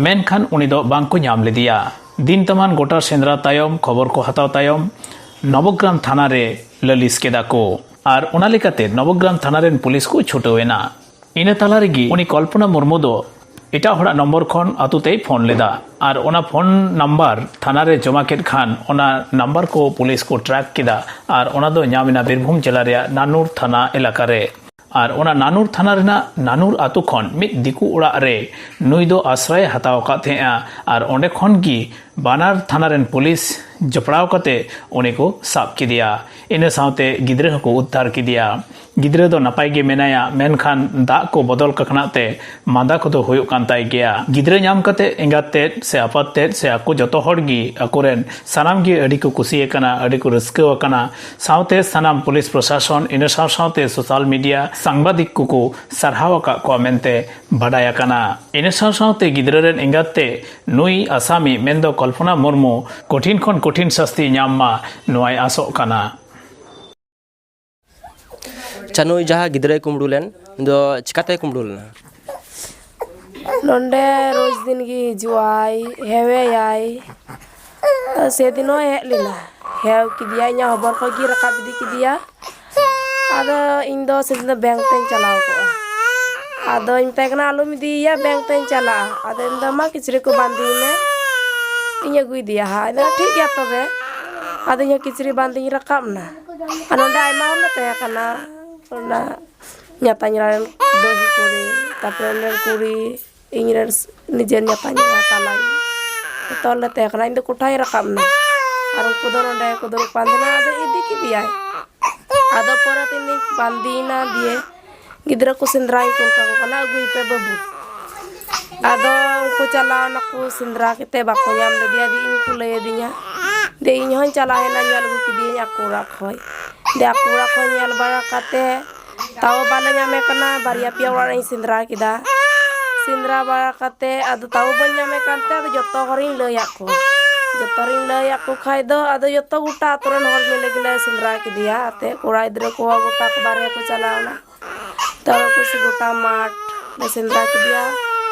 ᱢᱮᱱᱠᱷᱟᱱ ᱩᱱᱤ ᱫᱚ ᱵᱟᱝ ᱠᱚ ᱧᱟᱢ ᱞᱮᱫᱮᱭᱟ᱾ ᱫᱤᱱ ᱛᱟᱢᱟᱱ ᱜᱚᱴᱟ ᱥᱮᱸᱫᱽᱨᱟ ᱛᱟᱭᱚᱢ, ᱠᱷᱚᱵᱚᱨ ᱠᱚ ᱦᱟᱛᱟᱣ ᱛᱟᱭᱚᱢ ᱱᱚᱵᱚᱜᱨᱟᱢ ᱛᱷᱟᱱᱟ ᱨᱮ ᱞᱟᱹᱞᱤᱥ ᱠᱮᱫᱟ ᱠᱚ ᱟᱨ ᱚᱱᱟ ᱞᱮᱠᱟᱛᱮ ᱱᱚᱵᱚᱜᱨᱟᱢ ᱛᱷᱟᱱᱟ ᱨᱮᱱ ᱯᱩᱞᱤᱥ ᱠᱚ ᱪᱷᱩᱴᱟᱹᱣ ᱮᱱᱟ᱾ ᱤᱱᱟᱹ ᱛᱟᱞᱟ ᱨᱮᱜᱮ ᱩᱱᱤ ᱠᱚᱞᱯᱚᱱᱟ ᱢᱩᱨᱢᱩ ᱫᱚ ᱮᱴᱟᱜ ᱦᱚᱲᱟᱜ ᱱᱚᱢᱵᱚᱨ ᱠᱷᱚᱱ ᱟᱛᱳ ᱛᱮᱭ ᱯᱷᱳᱱ ᱞᱮᱫᱟ ᱟᱨ ᱚᱱᱟ ᱯᱷᱳᱱ ᱱᱟᱢᱵᱟᱨ ᱛᱷᱟᱱᱟ ᱨᱮ ᱡᱚᱢᱟ ᱠᱮᱫ ᱠᱷᱟᱱ ᱚᱱᱟ ᱱᱟᱢᱵᱟᱨ ᱠᱚ ᱯᱩᱞᱤᱥ ᱠᱚ ᱴᱨᱮᱠ ᱠᱮᱫᱟ ᱟᱨ ᱚᱱᱟ ᱫᱚ ᱧᱟᱢ ᱮᱱᱟ ᱵᱤᱨᱵᱷᱩᱢ ᱡᱮᱞᱟ ᱨᱮᱭᱟᱜ ᱱᱟᱱᱩᱨ ᱛᱷᱟᱱᱟ ᱮᱞᱟᱠᱟ ᱨᱮ᱾ ᱟᱨ ᱚᱱᱟ ᱱᱟᱱᱩᱨ ᱛᱷᱟᱱᱟ ᱨᱮᱱᱟᱜ ᱱᱟᱱᱩᱨ ᱟᱛᱳ ᱠᱷᱚᱱ ᱢᱤᱫ ᱫᱤᱠᱩ ᱚᱲᱟᱜ ᱨᱮ ᱱᱩᱭ ᱫᱚ ᱟᱥᱨᱟᱭ ᱦᱟᱛᱟᱣ ᱟᱠᱟᱫ ᱛᱟᱦᱮᱸᱜᱼᱟ ᱟᱨ ᱚᱸᱰᱮ ᱠᱷᱚᱱ ᱜᱮ ᱵᱟᱱᱟᱨ ᱛᱷᱟᱱᱟ ᱨᱮᱱ ᱯᱩᱞᱤᱥ ᱡᱚᱯᱲᱟᱣ ᱠᱟᱛᱮ ᱩᱱᱤ ᱠᱚ ᱥᱟᱵ ᱠᱮᱫᱮᱭᱟ᱾ ᱤᱱᱟᱹ ᱥᱟᱶᱛᱮ ᱜᱤᱫᱽᱨᱟᱹ ᱦᱚᱸᱠᱚ ᱩᱫᱽᱫᱷᱟᱨ ᱠᱮᱫᱮᱭᱟ᱾ ᱜᱤᱫᱽᱨᱟᱹ ᱫᱚ ᱱᱟᱯᱟᱭ ᱜᱮ ᱢᱮᱱᱟᱭᱟ, ᱢᱮᱱᱠᱷᱟᱱ ᱫᱟᱜ ᱠᱚ ᱵᱚᱫᱚᱞ ᱠᱟᱠᱷᱱᱟᱜ ᱛᱮ ᱢᱟᱸᱫᱟ ᱠᱚᱫᱚ ᱦᱩᱭᱩᱜ ᱠᱟᱱ ᱛᱟᱭ ᱜᱮᱭᱟ᱾ ᱜᱤᱫᱽᱨᱟᱹ ᱧᱟᱢ ᱠᱟᱛᱮ ᱮᱸᱜᱟᱛ ᱛᱮᱫ ᱥᱮ ᱟᱯᱟᱛ ᱛᱮᱫ ᱥᱮ ᱟᱠᱚ ᱡᱚᱛᱚ ᱦᱚᱲ ᱜᱮ ᱟᱠᱚᱨᱮᱱ ᱥᱟᱱᱟᱢ ᱜᱮ ᱟᱹᱰᱤ ᱠᱚ ᱠᱩᱥᱤ ᱟᱠᱟᱱᱟ, ᱟᱹᱰᱤ ᱠᱚ ᱨᱟᱹᱥᱠᱟᱹ ᱟᱠᱟᱱᱟ᱾ ᱥᱟᱶᱛᱮ ᱥᱟᱱᱟᱢ ᱯᱩᱞᱤᱥ ᱯᱨᱚᱥᱟᱥᱚᱱ, ᱤᱱᱟᱹ ᱥᱟᱶ ᱥᱟᱶᱛᱮ ᱥᱳᱥᱟᱞ ᱢᱤᱰᱤᱭᱟ ᱥᱟᱝᱵᱟᱫᱤᱠ ᱠᱚᱠᱚ ᱥᱟᱨᱦᱟᱣ ᱟᱠᱟᱫ ᱠᱚᱣᱟ ᱢᱮᱱᱛᱮ ᱵᱟᱰᱟᱭ ᱟᱠᱟᱱᱟ᱾ ᱤᱱᱟᱹ ᱥᱟᱶ ᱥᱟᱶᱛᱮ ᱜᱤᱫᱽᱨᱟᱹ ᱨᱮᱱ ᱮᱸᱜᱟᱛ ᱛᱮ ᱱᱩᱭ ᱟᱥᱟᱢᱤ ᱢᱮᱱᱫᱚ ᱠᱚᱞᱯᱚᱱᱟ ᱢᱩᱨᱢᱩ ᱠᱚᱴᱷᱤᱱ ᱠᱷᱚᱱ ᱠᱚᱴᱷᱤᱱ ᱥᱟᱥᱛᱤ ᱧᱟᱢ ᱢᱟ, ᱱᱚᱣᱟᱭ ᱟᱥᱚᱜ ᱠᱟᱱᱟ᱾ ᱟᱪᱪᱷᱟ, ᱱᱩᱭ ᱡᱟᱦᱟᱸ ᱜᱤᱫᱽᱨᱟᱹᱭ ᱠᱩᱢᱵᱽᱲᱩ ᱞᱮᱱ, ᱩᱱᱤ ᱫᱚ ᱪᱤᱠᱟᱛᱮᱭ ᱠᱩᱢᱵᱽᱲᱩ ᱞᱮᱱᱟ? ᱱᱚᱸᱰᱮ ᱨᱳᱡᱽ ᱫᱤᱱ ᱜᱮ ᱦᱤᱡᱩᱜ ᱟᱭ, ᱦᱮᱣᱮᱭᱟᱭ᱾ ᱥᱮᱫᱤᱱ ᱦᱚᱸ ᱦᱮᱡ ᱞᱮᱱᱟ, ᱦᱮᱣ ᱠᱮᱫᱮᱭᱟᱭ, ᱤᱧᱟᱹᱜ ᱦᱚᱵᱚᱨ ᱠᱷᱚᱡ ᱜᱮ ᱨᱟᱠᱟᱵ ᱤᱫᱤ ᱠᱮᱫᱮᱭᱟ᱾ ᱟᱫᱚ ᱤᱧ ᱫᱚ ᱥᱮᱫᱤᱱ ᱫᱚ ᱵᱮᱝᱠ ᱛᱮᱧ ᱪᱟᱞᱟᱣ ᱠᱚᱜᱼᱟ᱾ ᱟᱫᱚᱧ ᱢᱮᱛᱟᱭ ᱠᱟᱱᱟ, "ᱟᱞᱚᱢ ᱤᱫᱤᱭᱮᱭᱟ, ᱵᱮᱝᱠ ᱛᱮᱧ ᱪᱟᱞᱟᱜᱼᱟ᱾" ᱟᱫᱚ ᱤᱧ ᱫᱚ, "ᱢᱟ ᱠᱤᱪᱨᱤᱡ ᱠᱚ ᱵᱟᱸᱫᱮᱭ ᱢᱮ, ᱤᱧ ᱟᱹᱜᱩᱭᱮᱫᱮᱭᱟ ᱦᱟᱸᱜ᱾" ᱟᱫᱚ, "ᱴᱷᱤᱠ ᱜᱮᱭᱟ ᱛᱚᱵᱮ᱾" ᱟᱫᱚ ᱤᱧ ᱦᱚᱸ ᱠᱤᱪᱨᱤᱡ ᱵᱟᱸᱫᱮᱧ ᱨᱟᱠᱟᱵ ᱮᱱᱟ᱾ ᱟᱨ ᱱᱚᱸᱰᱮ ᱟᱭᱢᱟ ᱦᱚᱲ ᱞᱮ ᱛᱟᱦᱮᱸ ᱠᱟᱱᱟ, ᱚᱱᱟ ᱧᱟᱛᱟᱧ ᱨᱮᱱ ᱵᱟᱹᱦᱩ ᱠᱩᱲᱤ, ᱛᱟᱨᱯᱚᱨᱮ ᱚᱸᱰᱮ ᱨᱮᱱ ᱠᱩᱲᱤ, ᱤᱧ ᱨᱮᱱ ᱱᱤᱡᱮᱨ ᱧᱟᱛᱟᱧ ᱮᱨᱟ ᱛᱟᱞᱟᱧ, ᱡᱚᱛᱚ ᱦᱚᱲ ᱞᱮ ᱛᱟᱦᱮᱸ ᱠᱟᱱᱟ᱾ ᱤᱧ ᱫᱚ ᱠᱚᱴᱷᱟᱧ ᱨᱟᱠᱟᱵ ᱮᱱᱟ, ᱟᱨ ᱩᱱᱠᱩ ᱫᱚ ᱱᱚᱸᱰᱮ ᱠᱚ ᱫᱩᱲᱩᱵ ᱠᱟᱱ ᱛᱟᱦᱮᱱᱟ᱾ ᱟᱫᱚ ᱤᱫᱤ ᱠᱮᱫᱮᱭᱟᱭ᱾ ᱟᱫᱚ ᱯᱚᱨᱮ ᱛᱮ ᱤᱧ ᱫᱩᱧ ᱵᱟᱸᱫᱮᱭᱮᱱᱟ, ᱫᱤᱭᱮ ᱜᱤᱫᱽᱨᱟᱹ ᱠᱚ ᱥᱮᱸᱫᱽᱨᱟᱧ ᱠᱩᱞ ᱠᱟᱠᱚ ᱠᱟᱱᱟ, "ᱟᱹᱜᱩᱭᱮᱯᱮ ᱵᱟᱹᱵᱩ᱾" ᱟᱫᱚ ᱩᱱᱠᱩ ᱪᱟᱞᱟᱣ ᱱᱟᱠᱚ ᱥᱮᱸᱫᱽᱨᱟ ᱠᱟᱛᱮ ᱵᱟᱠᱚ ᱧᱟᱢ ᱞᱮᱫᱮᱭᱟ᱾ ᱫᱤᱭᱮ ᱤᱧ ᱠᱚ ᱞᱟᱹᱭ ᱟᱹᱫᱤᱧᱟ, ᱫᱤᱭᱮ ᱤᱧ ᱦᱚᱸᱧ ᱪᱟᱞᱟᱣ ᱮᱱᱟ, ᱧᱮᱞ ᱟᱹᱜᱩ ᱠᱮᱫᱮᱭᱟᱹᱧ ᱟᱠᱚ ᱚᱲᱟᱜ ᱠᱷᱚᱡ᱾ ᱫᱤᱭᱮ ᱟᱠᱚ ᱚᱲᱟᱜ ᱠᱷᱚᱡ ᱧᱮᱞ ᱵᱟᱲᱟ ᱠᱟᱛᱮ ᱛᱟᱣ ᱵᱟᱞᱮ ᱧᱟᱢᱮ ᱠᱟᱱᱟ᱾ ᱵᱟᱨᱭᱟ ᱯᱮᱭᱟ ᱚᱲᱟᱜ ᱤᱧ ᱥᱮᱸᱫᱽᱨᱟ ᱠᱮᱫᱟ᱾ ᱥᱮᱸᱫᱽᱨᱟ ᱵᱟᱲᱟ ᱠᱟᱛᱮ ᱟᱫᱚ ᱛᱟᱣ ᱵᱟᱹᱧ ᱧᱟᱢᱮ ᱠᱟᱱᱛᱮ ᱟᱫᱚ ᱡᱚᱛᱚ ᱦᱚᱲᱤᱧ ᱞᱟᱹᱭᱟᱫ ᱠᱚᱣᱟ᱾ ᱡᱚᱛᱚ ᱦᱚᱲᱤᱧ ᱞᱟᱹᱭᱟᱫ ᱠᱚ ᱠᱷᱟᱡ ᱫᱚ ᱟᱫᱚ ᱡᱚᱛᱚ ᱜᱚᱴᱟ ᱟᱛᱳ ᱨᱮᱱ ᱦᱚᱲ ᱢᱤᱞᱮ ᱜᱮᱞᱮ ᱥᱮᱸᱫᱽᱨᱟ ᱠᱮᱫᱮᱭᱟ᱾ ᱟᱛᱮ ᱠᱚᱲᱟ ᱜᱤᱫᱽᱨᱟᱹ ᱠᱚ ᱜᱚᱴᱟ ᱠᱚ ᱵᱟᱨᱦᱮ ᱠᱚ ᱪᱟᱞᱟᱣ ᱮᱱᱟ᱾ ᱛᱟᱨᱯᱚᱨ ᱥᱮ ᱜᱚᱴᱟ ᱢᱟᱴᱷ ᱞᱮ ᱥᱮᱸᱫᱽᱨᱟ ᱠᱮᱫᱮᱭᱟ,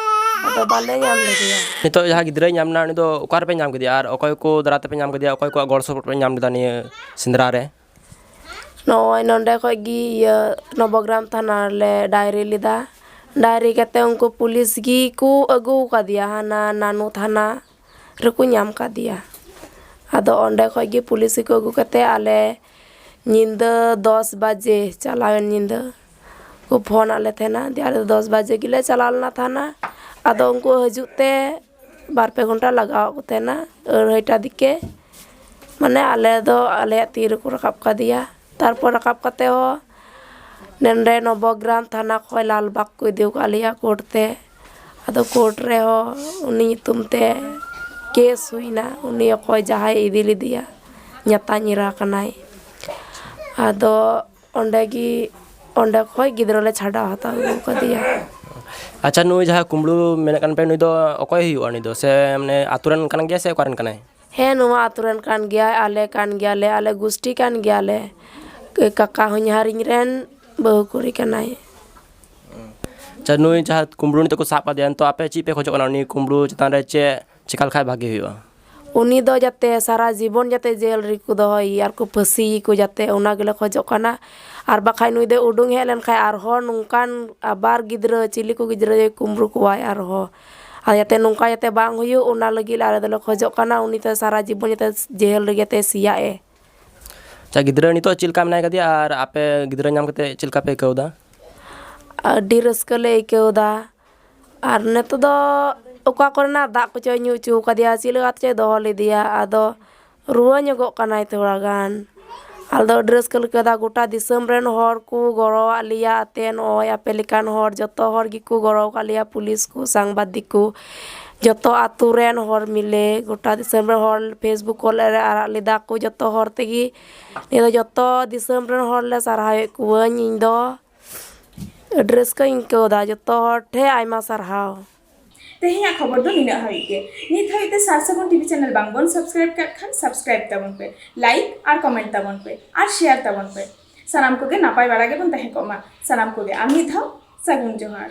ᱟᱫᱚ ᱵᱟᱞᱮ ᱧᱟᱢ ᱞᱮᱫᱮᱭᱟ᱾ ᱱᱤᱛᱚᱜ ᱡᱟᱦᱟᱸ ᱜᱤᱫᱽᱨᱟᱹᱭ ᱧᱟᱢ ᱮᱱᱟ, ᱩᱱᱤ ᱫᱚ ᱚᱠᱟ ᱨᱮᱯᱮ ᱧᱟᱢ ᱠᱮᱫᱮᱭᱟ ᱟᱨ ᱚᱠᱚᱭ ᱠᱚ ᱫᱟᱨᱟᱭ ᱛᱮᱯᱮ ᱧᱟᱢ ᱠᱮᱫᱮᱭᱟ? ᱚᱠᱚᱭ ᱠᱚᱣᱟᱜ ᱜᱚᱲᱚ ᱥᱚᱯᱚᱦᱚᱫ ᱯᱮ ᱧᱟᱢ ᱞᱮᱫᱟ ᱱᱤᱭᱟᱹ ᱥᱮᱸᱫᱽᱨᱟ ᱨᱮ? ᱱᱚᱜᱼᱚᱭ ᱱᱚᱸᱰᱮ ᱠᱷᱚᱡ ᱜᱮ ᱤᱭᱟᱹ ᱱᱚᱵᱚᱜᱨᱟᱢ ᱛᱷᱟᱱᱟ ᱨᱮᱞᱮ ᱰᱟᱭᱨᱤ ᱞᱮᱫᱟ᱾ ᱰᱟᱭᱨᱤ ᱠᱟᱛᱮ ᱩᱱᱠᱩ ᱯᱩᱞᱤᱥ ᱜᱮ ᱠᱚ ᱟᱹᱜᱩ ᱟᱠᱟᱫᱮᱭᱟ ᱦᱟᱱᱟ ᱱᱟᱱᱩ ᱛᱷᱟᱱᱟ ᱨᱮᱠᱚ ᱧᱟᱢ ᱠᱟᱫᱮᱭᱟ᱾ ᱟᱫᱚ ᱚᱸᱰᱮ ᱠᱷᱚᱡ ᱜᱮ ᱯᱩᱞᱤᱥ ᱜᱮᱠᱚ ᱟᱹᱜᱩ ᱠᱟᱛᱮ ᱟᱞᱮ ᱧᱤᱫᱟᱹ ᱫᱚᱥ ᱵᱟᱡᱮ, ᱪᱟᱞᱟᱣᱮᱱ ᱧᱤᱫᱟᱹ ᱠᱚ ᱯᱷᱳᱱ ᱟᱫ ᱞᱮ ᱛᱟᱦᱮᱱᱟ᱾ ᱫᱤᱭᱮ ᱟᱞᱮ ᱫᱚ ᱫᱚᱥ ᱵᱟᱡᱮ ᱜᱮᱞᱮ ᱪᱟᱞᱟᱣ ᱞᱮᱱᱟ ᱛᱷᱟᱱᱟ᱾ ᱟᱫᱚ ᱩᱱᱠᱩ ᱦᱤᱡᱩᱜ ᱛᱮ ᱵᱟᱨ ᱯᱮ ᱜᱷᱚᱱᱴᱟ ᱞᱟᱜᱟᱣᱟᱫ ᱠᱚ ᱛᱟᱦᱮᱱᱟ, ᱟᱹᱲᱟᱹᱭᱴᱟ ᱫᱤᱠᱮ᱾ ᱢᱟᱱᱮ ᱟᱞᱮ ᱫᱚ ᱟᱞᱮᱭᱟᱜ ᱛᱤ ᱨᱮᱠᱚ ᱨᱟᱠᱟᱵ ᱠᱟᱫᱮᱭᱟ᱾ ᱛᱟᱨᱯᱚᱨ ᱨᱟᱠᱟᱵ ᱠᱟᱛᱮ ᱦᱚᱸ ᱱᱚᱸᱰᱮ ᱱᱚᱵᱚᱜᱨᱟᱢ ᱛᱷᱟᱱᱟ ᱠᱷᱚᱡ ᱞᱟᱞᱵᱟᱜᱽ ᱠᱚ ᱤᱫᱤ ᱟᱠᱟᱫ ᱞᱮᱭᱟ ᱠᱳᱨᱴ ᱛᱮ᱾ ᱟᱫᱚ ᱠᱳᱨᱴ ᱨᱮᱦᱚᱸ ᱩᱱᱤ ᱧᱩᱛᱩᱢ ᱛᱮ ᱠᱮᱥ ᱦᱩᱭᱱᱟ, ᱩᱱᱤ ᱚᱠᱚᱭ ᱡᱟᱦᱟᱸᱭ ᱤᱫᱤ ᱞᱮᱫᱮᱭᱟ, ᱧᱟᱛᱟᱧ ᱮᱨᱟ ᱠᱟᱱᱟᱭ᱾ ᱟᱫᱚ ᱚᱸᱰᱮ ᱜᱮ, ᱚᱸᱰᱮ ᱠᱷᱚᱡ ᱜᱤᱫᱽᱨᱟᱹ ᱞᱮ ᱪᱷᱟᱰᱟᱣ ᱦᱟᱛᱟᱣ ᱟᱹᱜᱩ ᱠᱟᱫᱮᱭᱟ᱾ ᱟᱪᱪᱷᱟ, ᱱᱩᱭ ᱡᱟᱦᱟᱸ ᱠᱩᱢᱵᱽᱲᱩ ᱢᱮᱱᱮᱫ ᱠᱟᱱ ᱯᱮ, ᱱᱩᱭ ᱫᱚ ᱚᱠᱚᱭ ᱦᱩᱭᱩᱜᱼᱟ? ᱱᱩᱭ ᱫᱚ ᱥᱮ ᱢᱟᱱᱮ ᱟᱛᱳ ᱨᱮᱱ ᱠᱟᱱ ᱜᱮᱭᱟᱭ ᱥᱮ ᱚᱠᱟ ᱨᱮᱱ ᱠᱟᱱᱟᱭ? ᱦᱮᱸ, ᱱᱚᱣᱟ ᱟᱛᱳ ᱨᱮᱱ ᱠᱟᱱ ᱜᱮᱭᱟᱭ, ᱟᱞᱮ ᱠᱟᱱ ᱜᱮᱭᱟᱞᱮ, ᱟᱞᱮ ᱜᱩᱥᱴᱤ ᱠᱟᱱ ᱜᱮᱭᱟᱞᱮ᱾ ᱠᱟᱠᱟ ᱦᱚᱧᱦᱟᱨᱤᱧ ᱨᱮᱱ ᱵᱟᱹᱦᱩ ᱠᱩᱲᱤ ᱠᱟᱱᱟᱭ᱾ ᱟᱪᱪᱷᱟ, ᱱᱩᱭ ᱡᱟᱦᱟᱸ ᱠᱩᱢᱵᱽᱲᱩ ᱱᱤᱛᱚᱜ ᱠᱚ ᱥᱟᱵ ᱠᱟᱫᱮᱭᱟ, ᱱᱤᱛᱚᱜ ᱟᱯᱮ ᱪᱮᱫ ᱯᱮ ᱠᱷᱚᱡᱚᱜ ᱠᱟᱱᱟ? ᱩᱱᱤ ᱠᱩᱢᱵᱽᱲᱩ ᱪᱮᱛᱟᱱ ᱨᱮ ᱪᱮᱫ ᱪᱮᱠᱟ ᱞᱮᱠᱷᱟᱡ ᱵᱷᱟᱜᱮ ᱦᱩᱭᱩᱜᱼᱟ? ᱩᱱᱤ ᱫᱚ ᱡᱟᱛᱮ ᱥᱟᱨᱟ ᱡᱤᱵᱚᱱ ᱡᱟᱛᱮ ᱡᱮᱞ ᱨᱮᱠᱚ ᱫᱚᱦᱚᱭᱮᱭᱟ ᱟᱨ ᱠᱚ ᱯᱷᱟᱹᱥᱤᱭᱮᱠᱚ, ᱡᱟᱛᱮ ᱚᱱᱟ ᱜᱮᱞᱮ ᱠᱷᱚᱡᱚᱜ ᱠᱟᱱᱟ᱾ ᱟᱨ ᱵᱟᱠᱷᱟᱡ ᱱᱩᱭ ᱫᱚᱭ ᱩᱰᱩᱝ ᱦᱮᱡ ᱞᱮᱱᱠᱷᱟᱡ ᱟᱨᱦᱚᱸ ᱱᱚᱝᱠᱟᱱ ᱟᱵᱟᱨ ᱜᱤᱫᱽᱨᱟᱹ, ᱪᱤᱞᱤ ᱠᱚ ᱜᱤᱫᱽᱨᱟᱹᱭ ᱠᱩᱢᱵᱽᱲᱩ ᱠᱚᱣᱟᱭ ᱟᱨᱦᱚᱸ᱾ ᱟᱨ ᱡᱟᱛᱮ ᱱᱚᱝᱠᱟ ᱡᱟᱛᱮ ᱵᱟᱝ ᱦᱩᱭᱩᱜ, ᱚᱱᱟ ᱞᱟᱹᱜᱤᱫ ᱟᱞᱮ ᱫᱚᱞᱮ ᱠᱷᱚᱡᱚᱜ ᱠᱟᱱᱟ ᱩᱱᱤ ᱫᱚ ᱥᱟᱨᱟ ᱡᱤᱵᱚᱱ ᱡᱟᱛᱮ ᱡᱮᱦᱮᱞ ᱨᱮᱜᱮ ᱛᱮ ᱥᱮᱭᱟᱜ ᱮ᱾ ᱟᱪᱪᱷᱟ, ᱜᱤᱫᱽᱨᱟᱹ ᱱᱤᱛᱚᱜ ᱪᱮᱫ ᱞᱮᱠᱟ ᱢᱮᱱᱟᱭ ᱠᱟᱫᱮᱭᱟ ᱟᱨ ᱟᱯᱮ ᱜᱤᱫᱽᱨᱟᱹ ᱧᱟᱢ ᱠᱟᱛᱮ ᱪᱮᱫ ᱞᱮᱠᱟ ᱯᱮ ᱟᱹᱭᱠᱟᱹᱣ ᱮᱫᱟ? ᱟᱹᱰᱤ ᱨᱟᱹᱥᱠᱟᱹ ᱞᱮ ᱟᱹᱭᱠᱟᱹᱣ ᱮᱫᱟ᱾ ᱟᱨ ᱱᱤᱛᱚᱜ ᱫᱚ ᱚᱠᱟ ᱠᱚᱨᱮᱱᱟᱜ ᱫᱟᱜ ᱠᱚᱪᱚᱭ ᱧᱩ ᱦᱚᱪᱚ ᱠᱟᱫᱮᱭᱟ, ᱪᱮᱫ ᱞᱮᱠᱟ ᱛᱮᱪᱚᱭ ᱫᱚᱦᱚ ᱞᱮᱫᱮᱭᱟ, ᱟᱫᱚ ᱨᱩᱣᱟᱹ ᱧᱚᱜᱚᱜ ᱠᱟᱱᱟᱭ ᱛᱷᱚᱲᱟ ᱜᱟᱱ᱾ ᱟᱞᱮ ᱫᱚ ᱟᱹᱰᱤ ᱨᱟᱹᱥᱠᱟᱹ ᱞᱮ ᱟᱹᱭᱠᱟᱹᱣ ᱮᱫᱟ, ᱜᱚᱴᱟ ᱫᱤᱥᱚᱢ ᱨᱮᱱ ᱦᱚᱲ ᱠᱚ ᱜᱚᱲᱚᱣᱟᱜ ᱞᱮᱭᱟ, ᱟᱛᱮ ᱱᱚᱜᱼᱚᱭ ᱟᱯᱮ ᱞᱮᱠᱟᱱ ᱦᱚᱲ, ᱡᱚᱛᱚ ᱦᱚᱲ ᱜᱮᱠᱚ ᱜᱚᱲᱚ ᱟᱠᱟᱫ ᱞᱮᱭᱟ, ᱯᱩᱞᱤᱥ ᱠᱚ, ᱥᱟᱝᱵᱟᱫᱤᱠ ᱠᱚ, ᱡᱚᱛᱚ ᱟᱛᱳ ᱨᱮᱱ ᱦᱚᱲ ᱢᱤᱞᱮ, ᱜᱚᱴᱟ ᱫᱤᱥᱚᱢ ᱨᱮᱱ ᱦᱚᱲ Facebook ᱠᱚᱞᱮ ᱨᱮ ᱟᱨᱟᱜ ᱞᱮᱫᱟ ᱠᱚ, ᱡᱚᱛᱚ ᱦᱚᱲ ᱛᱮᱜᱮ ᱱᱤᱭᱟᱹ ᱫᱚ ᱡᱚᱛᱚ ᱫᱤᱥᱚᱢ ᱨᱮᱱ ᱦᱚᱲ ᱞᱮ ᱥᱟᱨᱦᱟᱣᱮᱫ ᱠᱚᱣᱟᱹᱧ ᱤᱧ ᱫᱚ᱾ ᱟᱹᱰᱤ ᱨᱟᱹᱥᱠᱟᱹᱧ ᱟᱹᱭᱠᱟᱹᱣ ᱮᱫᱟ, ᱡᱚᱛᱚ ᱦᱚᱲ ᱴᱷᱮᱱ ᱟᱭᱢᱟ ᱥᱟᱨᱦᱟᱣ᱾ ᱛᱮᱦᱮᱧᱟᱜ ᱠᱷᱚᱵᱚᱨ ᱫᱚ ᱱᱤᱱᱟᱹᱜ ᱦᱟᱹᱵᱤᱡ ᱜᱮ᱾ ᱱᱤᱛ ᱦᱟᱹᱵᱤᱡ ᱛᱮ ᱥᱟᱨ ᱥᱟᱹᱜᱩᱱ ᱴᱤᱵᱷᱤ ᱪᱮᱱᱮᱞ ᱵᱟᱝ ᱵᱚᱱ ᱥᱟᱵᱥᱠᱨᱟᱭᱤᱵ ᱠᱟᱜ ᱠᱷᱟᱱ ᱥᱟᱵᱥᱠᱨᱟᱭᱤᱵ ᱛᱟᱵᱚᱱ ᱯᱮ, ᱞᱟᱭᱤᱠ ᱟᱨ ᱠᱚᱢᱮᱱᱴ ᱛᱟᱵᱚᱱ ᱯᱮ ᱟᱨ ᱥᱮᱭᱟᱨ ᱛᱟᱵᱚᱱ ᱯᱮ᱾ ᱥᱟᱱᱟᱢ ᱠᱚᱜᱮ ᱱᱟᱯᱟᱭ ᱵᱟᱲᱟ ᱜᱮᱵᱚᱱ ᱛᱟᱦᱮᱸ ᱠᱚᱜ ᱢᱟ᱾ ᱥᱟᱱᱟᱢ ᱠᱚᱜᱮ ᱟᱨ ᱢᱤᱫ ᱫᱷᱟᱣ ᱥᱟᱹᱜᱩᱱ ᱡᱚᱦᱟᱨ᱾